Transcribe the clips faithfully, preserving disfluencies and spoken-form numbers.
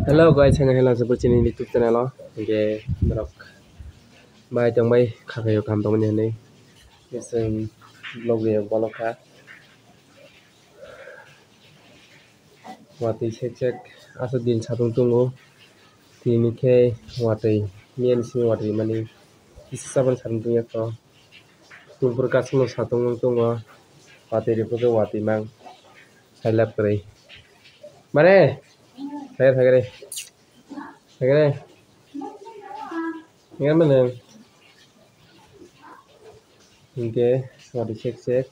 Hello guys, hello, hello, joto chini YouTube channel o. Hingke norok bai tongbai kha khayo kaham tongmani hinwi. Chwng vlog riyok bolok kha. Watwi sek sek aswk din satung tongo. Tini khe watwi, miyani simi watwi mani kisa saboni satung tongya kho. Tungphuru kasukno satung wng tongo. Watwi rikhu khe watwi mang. Sailap kwrwi. Mare! Phai khe, phai khe. Phai khe. Phai khe mane. Hingke watwi sek sek.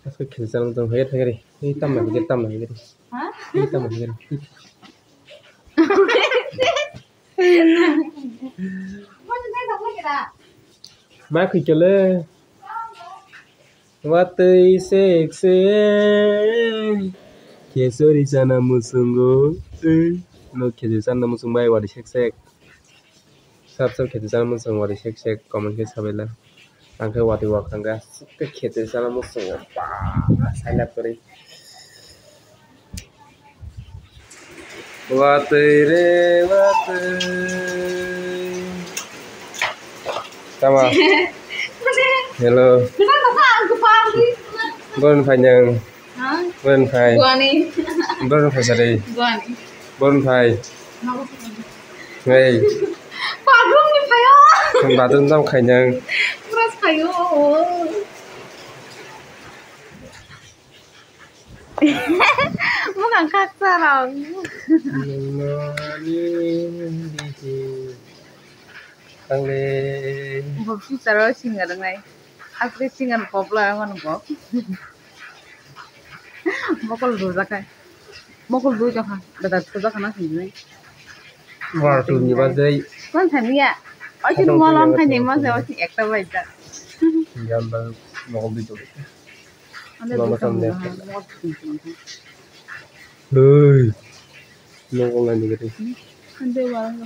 Asko khil chang tong phai khe, phai khe. Ei tamna phai khe, tamna phai khe. Ha? Ei tamna phai khe. Ma khikele. Watwi sek sek. Khesori chana musungo. No khesori chana musung bai watwi sek sek. Sab sab khesori chana musung watwi sek sek comment khe sabaila. Ang khe watwi wakhang kha. Khe khesori chana musungo. Ba, sailap kwrwi. Watwi re watwi. Tama. Hello. Boron phai nang. Ha? Boron phai. Guani. Boron phai sari. Guani. Boron phai. Hei. Bathroom ni phaio. Bathroom jam khai nang. Pura phaio. Bwkang khaksa rok. Nungni bihi thangle. Bo future o singer wngnai. Aswk singer popular mano bo. Mokol rwjak khai. Mokol rwjak kha. Beda thujak khana sinai. Mar tu ni ba dei. Kon thani ya. Oisi mol on khai ni ma se oisi ekta bai jak. Jamba mokol rwjak. Ande Mama bukan samde. Mama bukan. Hei. Nongol nani gede. Ande barang.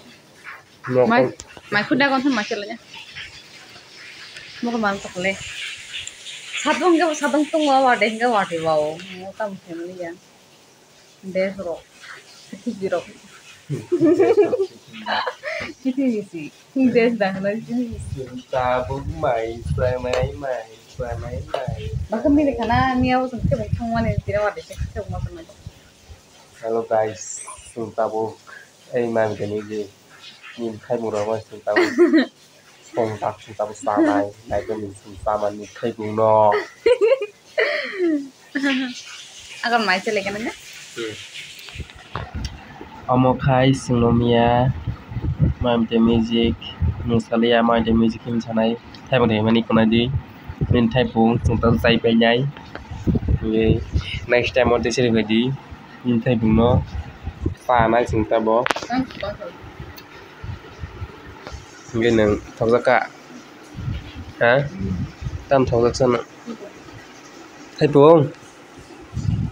Nongol. Mai, mai kuda kon sama chela ya. Mokol mang tokle. Sadong ke sadong tung wa wa deng ke wa de wa o. Mo tam family ya. Des rok. Kiti rok. Kiti bisi. Des dah na kiti bisi. Tabuk mai, mai, mai, mai, mai. Bakam ni kana ni au sung ke bung thong mani tira wa de se ke bung ma. Hello guys, sung tabuk. Ei man ke ni je. Ni khai mura ma sung tabuk. Song tak song tak sanai, nai to min song sama ni khai bung no. Agar mai chele kana na? Omo khai sung no miya, mai te music, nung saliya mai te music hin sanai, thai bung mani kunai di, min thai bung sung tak sai pai nai. Next time o te seri pai di, min thai bung no, pa nai sung ta bo. Hingke nwng thokjak kha? Ha? Tam thokjak sa nwng? Thaipung?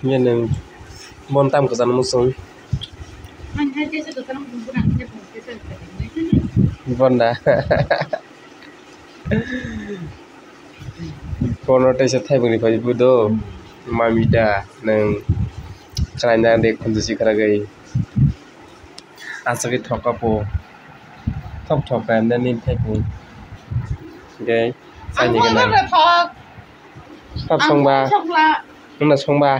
Hingke nwng bon tam kwchangma chwng? Bon da? Bono teisa thaipungni paibo do. Mami da nwng khlaina de khunjusi kharagwi. Aswkhe thok kha po. Thok thok kha nini thaipo. Hwnkhe saini gwnang. Thok. Thok songba. Wngna songba.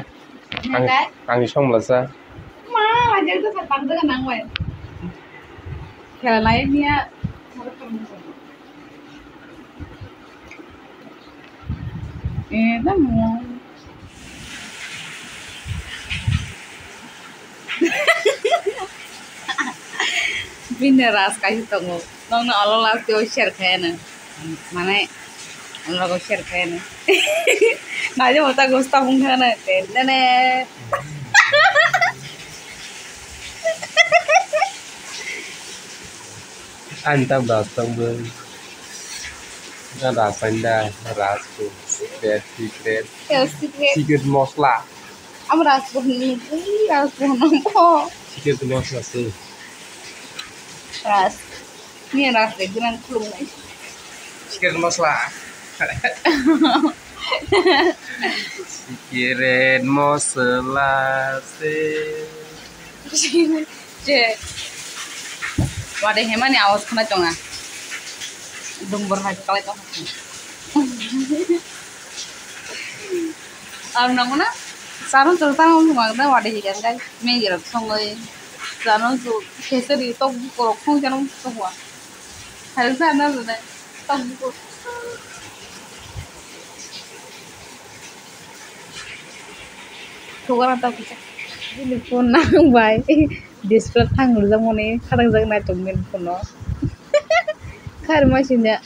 Ang, ang songmlasa. Ma, lajak da sa tangda nang bai. Khela lai niya. Eh, tamo. Bini ras kaisa tongo. Nokno olo last o share khaiyano. Mane, olo share khaiyano. Najo mata gusta mung khana te. Nene. Ani tam ras tong bwng. Ras tong da, ras ko. Secret, secret. Yo, secret. Secret mosla. Am ras ko hini, ui, ras ko hini. Secret mosla se. Ras. Ni ras de gunan khulum nai. Secret mosla. Secret mosla se. Je. Wade hemani awas khna tonga. Dumbor hai kalai tong. Ang nangmana. Sano chwng tang wade hikan kai. Megi rok songoi. Sano chu khesari tok bukorok khung jano tok wa. Hai sa na na. Tok bukor. Thogora tok kisa. Bini phone nang bai. Display thang rijak mani khadang jak nai tong bini phone no. Kharma sinja.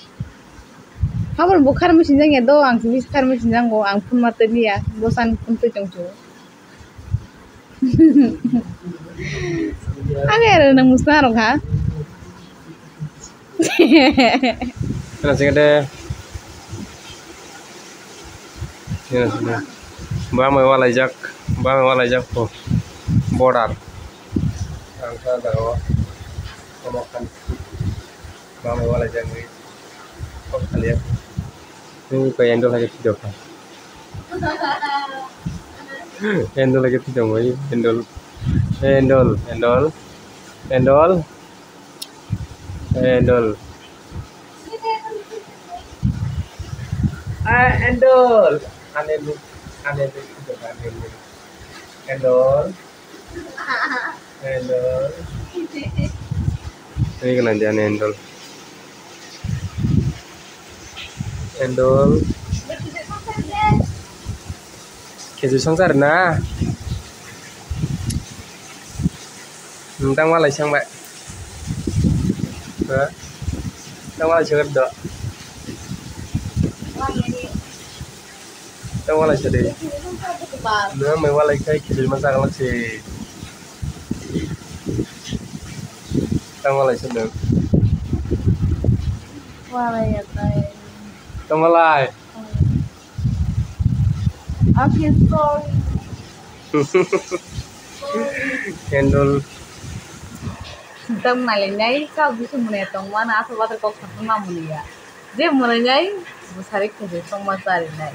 Habor bo kharma sinjak ya do ang simi kharma sinjak bo ang phone ma twi ya bo san phone twi tong chu. Age aro nang musna rok ha. Ina sing de. Ina sing de. Bamai walaijak, bamai walaijak po. Border. Ang sa da o. Omo kan. Bamai walaijak ni. Kok kaliya. Ni ko endol lagi tidur kan. Endol lagi tidur mo endol. Endol, endol. Endol. Endol. Ah, endol. Ane lu, ane lu, ane lu. Endol. Endol. Ini kena dia ane endol. Endol. Khejui songchar na? Nwng tang walai seng bai. Ha? Tang walai seng do. Tang walai sadi. Nwng mai walai khai khejui ma chagalak si. Tang walai sadi. Walai ya tai. Tang walai. Okay, sorry. Candle. Tang nalai nai ka busu mune tong mana asa batar kok sakma muni ya. Je mune nai busari khejui songma chari nai.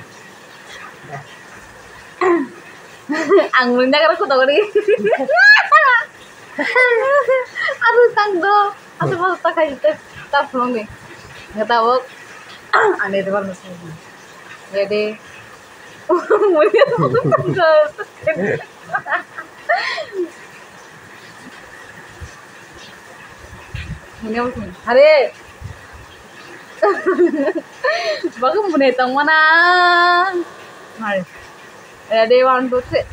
Ang muni nagar ko dogori. Aru tang do. Asa batar ta khai ta ta phone ni. Ngetabok. Ane de bar masuk. Ready. Hare. Bago mune tongmana. Hare. Ready, one, two, three.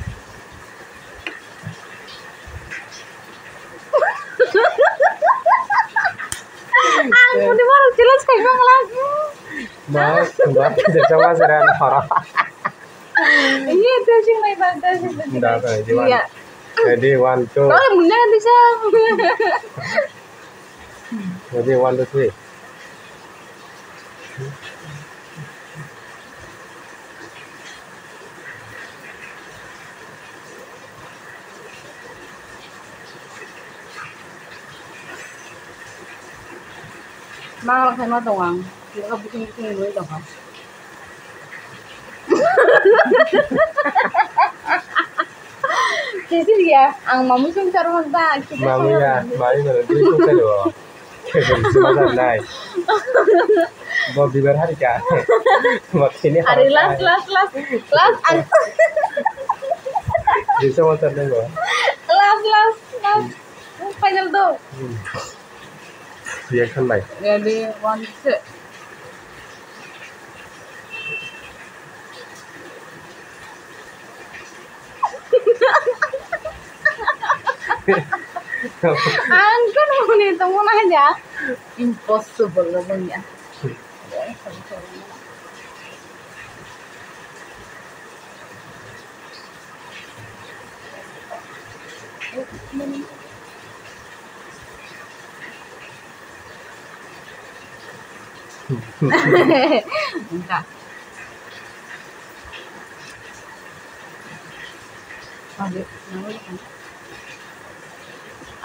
Ang muni baru jelas kayak bang lagi. Mas, mas, jajama sera nora. Iya, dressing naik bang, dressing naik. Nda, nda, di mana? Iya. Jadi, one, two. Oh, muni nanti sih. Jadi, one, two, three. Mangal khai ma tong ang, tini kha bising bising nungwi tong kha. Kisi ya, ang mamu sung charo hon ta, kisi Mamu ya, mamu ya, tui sung charo. Kisi ma charo nai. Bo bibar hari ka. Bo kini hari last, last, last, last, ang. Kisi ma charo nai bo. Last, last, last. Final do. Hmm. Reaction bai. Ready, one, two. Ang kan muni tongmana ya. Impossible lo bang ya. Engka.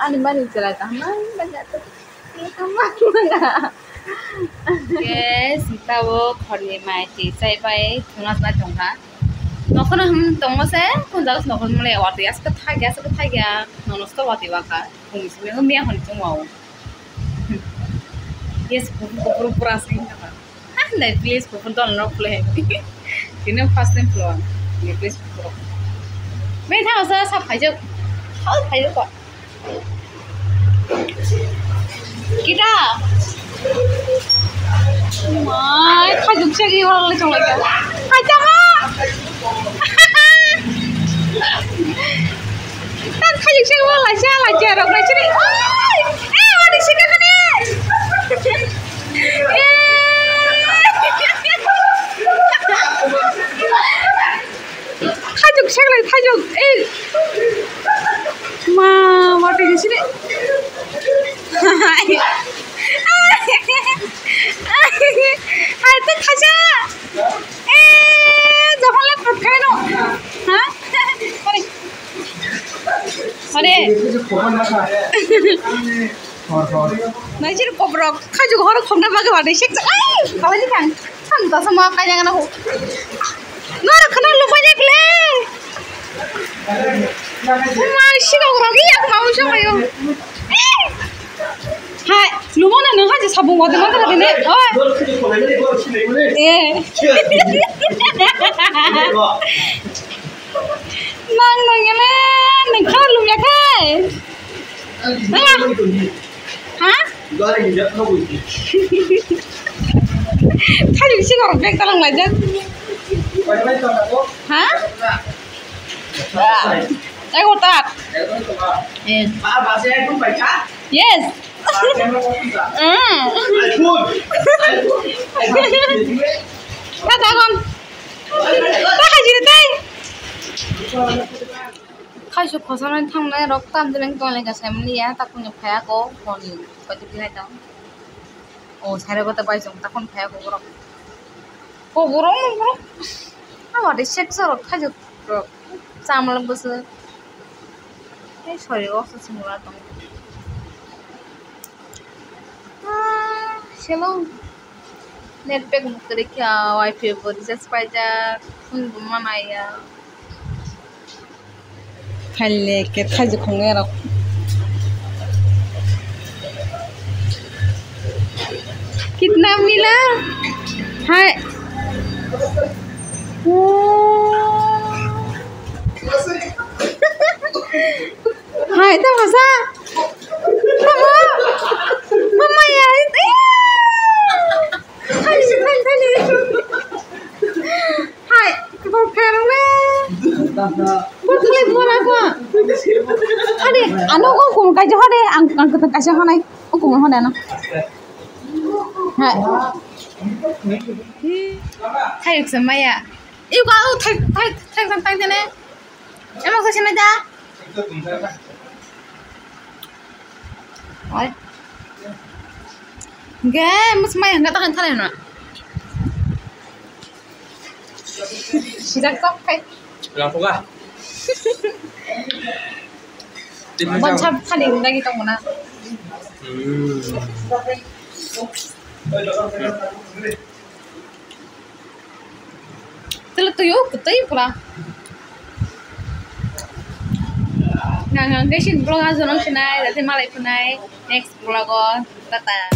Ani mani chwla tangma manya to. Yes, tabuk horni mai twi chai pai thwngna chai tongkha. Nokhorno hwn tongma se, phone jaga se nokhorno mole watwi aswk thakya, aswk thakya, nono sto watwi bakha, phone simi hwn miya hwn chwng wao. Yes, kuphur, kuphur, pura se wngkha. Ha, nai, please, kuphur don no play. Kini first time play. Ni, please, kuphur. Mai tha sa, sa phaijak. Hal phaijak ko. Kita. Mai, khajuk se ki wala chong lai. Hai ta ma. Tan khajuk se wala cha la cha rok nai chiri. Oi! Eh, ani sika kani. Eh. Thaijwk seklai, thaijwk, ei. Ma, watwi ni sini. Hai, tei thaisa. Eh, jokhonle phutkhaino. Ha? Are. Are. Naisir kobrok, khajuk horo khokna bagwi watwi sik. Ai, kawai ni thang. Thang ta sama kaya ngana ho. Nora khana lupai de kle. Mai sirok rok ya ma usa mayo. Hai, lumo na nang haji sabung wadi mata kadi ne. Oi. Eh. Nang nang ele nang kha lumya kai. Ha? Thajik si gorok bek talang laijak. Ha? Ego tat. Eh. Yes. Mm. Tata kon. Tata jiri tai. Khaisuk khosanai thangnai rok tam jileng tonglaika saimani ya, takuni phaiya ko phone ni koi twi hai tong. O sare kota bai chong takuni phaiya ko borok. Ko borok no borok. Abo de sek sorok khaisuk rok. Chamla bwswk. Tei sori o se chwngla tong. Ah, hello. Net pack bo kwrwi kha, wifi bo recharge paijak, phone bo manaya. Khaile khe thaijwk khongnai rok. Kitna mila? Hai. Oh. Hai, tamo sa. Tamo. Mama ya, hai. Hai, hai, hai. Hai, kebal kaya nang le. Bor kali bor apa? Ade, ano ko kum kaisa hade, ang, ang ketang kaisa hanai. O kum hade ano. Hai. Hai, eksa maya. Iu ka, oh, thai, thai, thai, thai, thai, thai, ne. Emang sa sini da? Oi. Ge, mus mai hangga takan thalai na. Sijak sok kai. Lang phuka. Ban sab khani lagi tong na. Hmm. Tele tuyo, kutai pula. Ngang ngang kesin vlog ajo nang sinai, dati malai punai, next vlog o, tata.